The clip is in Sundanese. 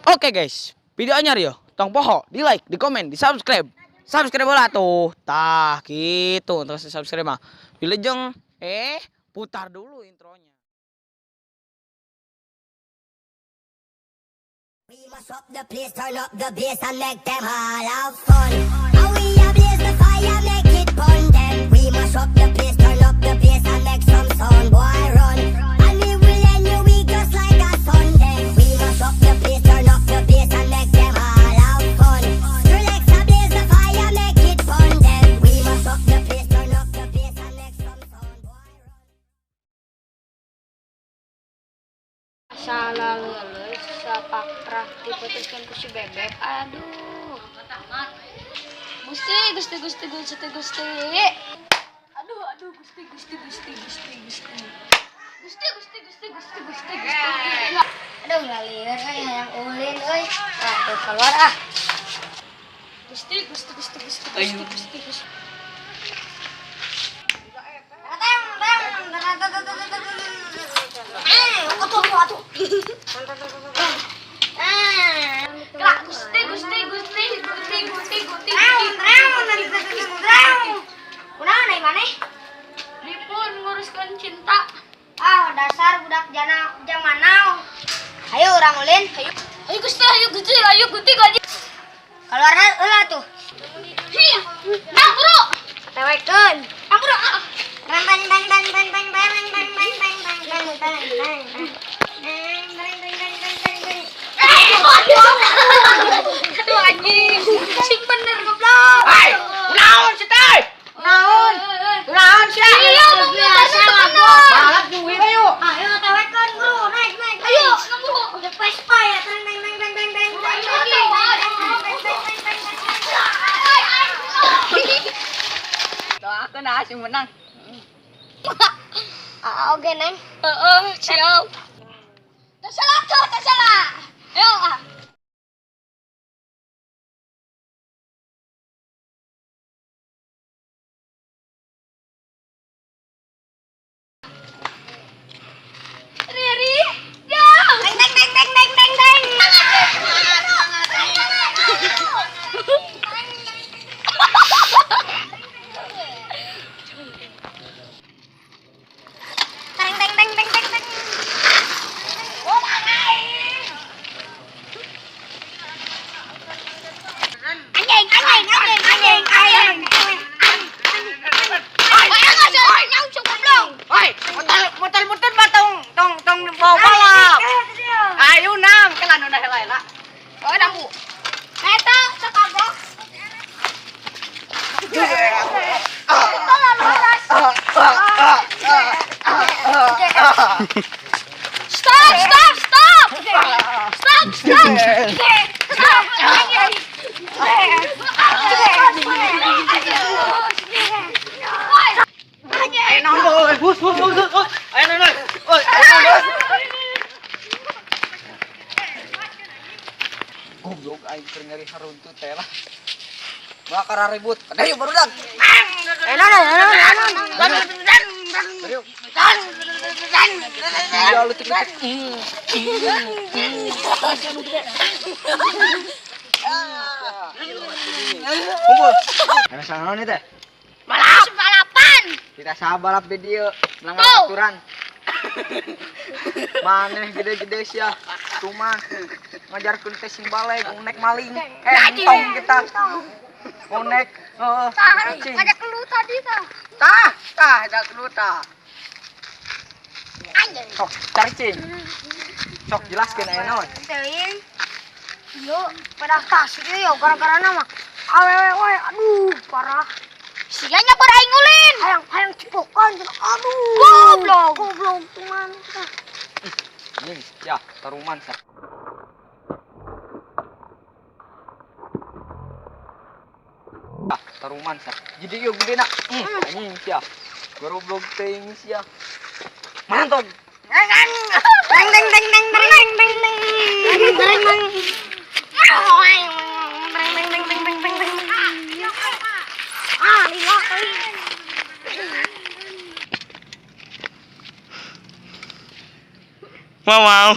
Oke guys, video anyar yo. Tong poho, di like, di komen, di subscribe. Subscribe lah tuh. Tah gitu untuk subscribe mah. Wilujeng putar dulu intronya. We mash up the place, turn up the bass and make them all have fun. And we a blaze the fire, make it burn them. We mash up the place, turn up the bass and make some sound, boy run. And we will end your week just like a Sunday. We mash up the place, turn up the bass and make them all have fun. Relax, a blaze the fire, make it burn them. We mash up the place, turn up the bass and make some sound, boy run. Salah lulus sapakrah diputuskan ku si Bebek. Aduh, Gusti, Gusti, Gusti, Gusti, Gusti. Aduh, aduh, Gusti, Gusti, Gusti, Gusti, Gusti. Gusti, Gusti, Gusti, Gusti, Gusti, Gusti. Aduh, ngalieur euy, hayang ulin euy. Aduh, keluar ah. Gusti, Gusti, Gusti, Gusti, Gusti, Gusti, Gusti. Gerak, Gusti, Gusti, Gusti, Gusti, Gusti, Gusti, Gusti. Kunaon ai maneh? Dipun nguruskeun cinta. Ah, dasar budak jana zaman now. Ayo urang ulin, ayo. Ayo Gusti, ayo Gusti, ayo Gusti, gaji. Keluar heula tuh. Hiya. Nah, bro. Tewekeun. Nah, bro. Ah. Bang bang bang bang bang bang bang bang bang bang bang bang bang bang bang. Bang bang bang bang bang bang bang. Aduh anjing. Sing bener goblok. Hai, naon sih teh? Naon? Naon sih? Iya, mau Biasa bener. mabok. Balap nyuwi ayo. Ayo tewekeun bro, naik naik. Ayo, kamu. Udah Vespa ya, bang bang bang bang bang bang bang bang bang bang bang bang bang bang. Doakeun ah sing menang. Ah, oke neng. Heeh, siap. Terserah tuh, terserah. Ayo ah. Riri, go! Bang bang bang bang bang bang bang. Bang bang bang bang bang bang. Anjing anjing anjing anjing anjing. Ayo nggak sih, langsung goblok. Hoi, muter muter mah tong tong tong bawa balap. Ayo nang, kan anu nah heula. Oh, nambu. Eta sekabok. Stop, stop, stop. Stop, stop. Stop. Ayo naon euy, bus bus bus. Bus. Ayo naon euy. Oi, ayo naon euy. Goblok aing keur nyari haruntut teh lah. Bakar ribut. Ayo barudak. Eh, non, non, non, non. Ayo. Iya lu tik. Kumpul. Ada salah naon teh? Balap. Balapan. Kita saha balap di dieu, melanggar Tuh. aturan. Maneh gede-gede sia. Cuman ngajarkeun teh sing baleg, nek maling. Entong kita. Unek, heeh. Tahan, ada keluh tadi tah. Tah, tah, ada keluh tah. Anjing. Sok, cari cing. Sok jelaskeun aya naon. Teuing. Yo, pada tas ieu yo gara-gara nama. Awewe we, aduh, parah. Sia nyabar aing ulin. Hayang hayang cipokan, aduh. Goblok. Goblok cuman. Anjing, ya, taruman sa. Ah, taruman sa. Jadi yo gede nak. Anjing sia. Goblok teuing sia. Mantap. Deng deng deng deng deng deng deng deng. Deng deng deng. Deng deng deng deng deng deng deng. Ah, lila euy. Wow.